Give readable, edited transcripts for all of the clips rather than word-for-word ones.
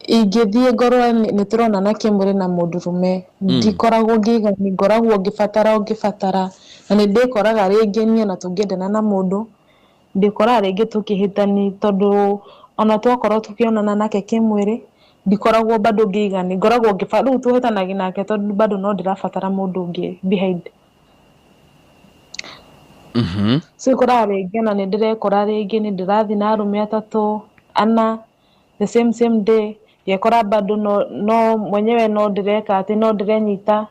Ingĩthiĩ ngorwo nĩ tũronana kĩmwĩrĩ na mũndũrũme, ndikoragwo ngĩigani, ngoragwo ngĩbatara o ngĩbatara, na nĩ ndĩkoraga rĩngĩ niĩ ona tũngĩendana na mũndũ, ndĩkoraga rĩngĩ tũkĩhĩtani tondũ ona twakorwo tũkĩonana nake kĩmwĩrĩ, ndikoragwo bado ngĩigani, ngoragwo rĩu tũhĩtanagia nake tondũ bado no ndĩrabatara mũndũ ũngĩ behind. So ũkoraga rĩngĩ ona nĩ ndĩrekora rĩngĩ nĩ ndĩrathiĩ na arũme atatũ, ana, the same same day, ngekora bado no mwenyewe no ndĩreka atĩ no ndĩrenyita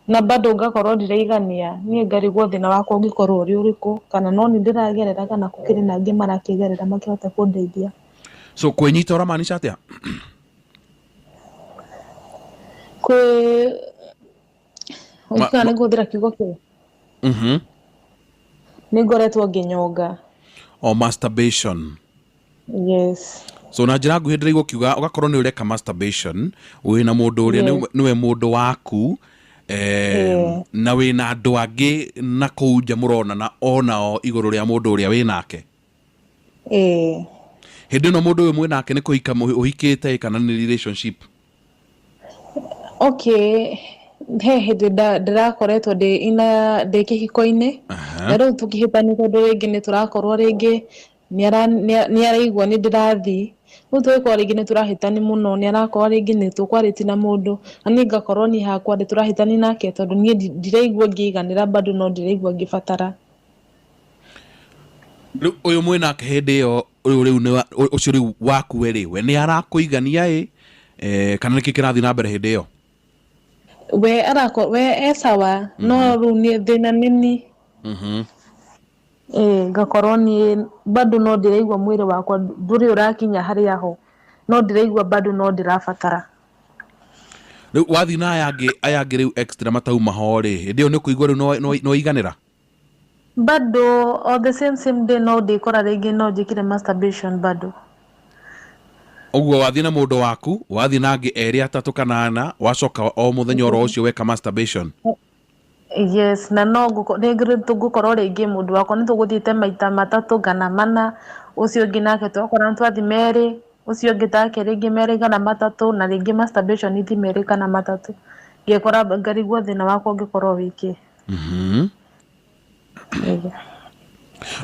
na bado ngakorwo ndiraigania, niĩ ngarigwo thĩna wakwa ũngĩkorwo ũrĩ ũrĩkũ, kana no niĩ ndĩragerera kana gũkĩrĩ na angĩ marakĩgerera makĩhota kũndeithia. So kwĩnyita ũramaanisha atĩa? Kwĩ ũngĩkana nĩ kũhũthĩra kiugo kĩu? Nĩ ngoretwo ngĩnyonga. O masturbation. Yes. So na njĩra nguhĩ ndĩraigua ũkiuga ũgakorwo nĩ ũreka masturbation wĩna mũndũ ũrĩa nĩwe mũndũ waku, na wĩna andũ angĩ na kũu nja mũronana onao igũrũ rĩa mũndũ ũrĩa wĩnake. Hĩndĩ ĩno mũndũ ũyũ mwĩnake nĩ kũhika ũhikĩte kana nĩ relationship? Okay, he hĩndĩ ndĩrakoretwo ndĩ ina ndĩ kĩhiko-inĩ. Na rĩu tũkĩhĩtania tondũ rĩngĩ nĩ tũrakorwo rĩngĩ nĩ araigua nĩ ndĩrathiĩ. Rĩu tũgĩkorwo rĩngĩ nĩ tũrahĩtania mũno, nĩ arakorwo rĩngĩ nĩ tũkwarĩtie na mũndũ, na niĩ ngakorwo niĩ hakwa nĩ tũrahĩtania nake tondũ niĩ ndiraigua ngĩiganĩra bado no ndĩraigua ngĩbatara. Rĩu ũyũ mwĩnake hĩndĩ ĩyo, ũyũ rĩu nĩ ũcio rĩu waku we rĩ, we nĩ arakũigania ĩ, kana nĩkĩ kĩrathiĩ na mbere hĩndĩ ĩyo? We arako we e sawa, no rĩu niĩ thĩna nĩ niĩ. Ngakorwo niĩ bado no ndĩraigua mwĩrĩ wakwa ndũrĩ ũrakinya harĩa ho, no ndĩraigua bado no ndĩrabatara. Rĩu wathiĩ na aya angĩ, aya angĩ rĩu extra matauma ho rĩ, hĩndĩ ĩyo nĩ ũkũigua rĩu no waiganĩra? Bado o the same same day no ndĩkora rĩngĩ no njĩkire masturbation bado. Ũguo wathiĩ na mũndũ waku, wathiĩ na angĩ erĩ atatũ kana ana, wacoka o mũthenya oro ũcio weka masturbation. Yes, na no tũgũkorwo rĩngĩ mũndũ wakwa nĩ tũgũthiĩte maita matatũ kana mana, ũcio ũngĩ nake twakora nĩ twathiĩ merĩ, ũcio ũngĩ take rĩngĩ merĩ kana matatũ, na rĩngĩ masturbation ithi merĩ kana matatũ. Ngekora ngarigwo thĩna wakwa ũngĩkorwo wĩkĩ.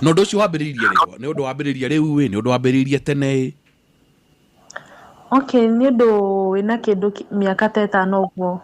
Na ũndũ ũcio wambĩrĩirie rĩ? Nĩ ũndũ wambĩrĩirie rĩu ĩ, nĩ ũndũ wambĩrĩirie tene ĩ? Okay, nĩ ũndũ wĩna kĩndũ mĩaka ta ĩtano ũguo.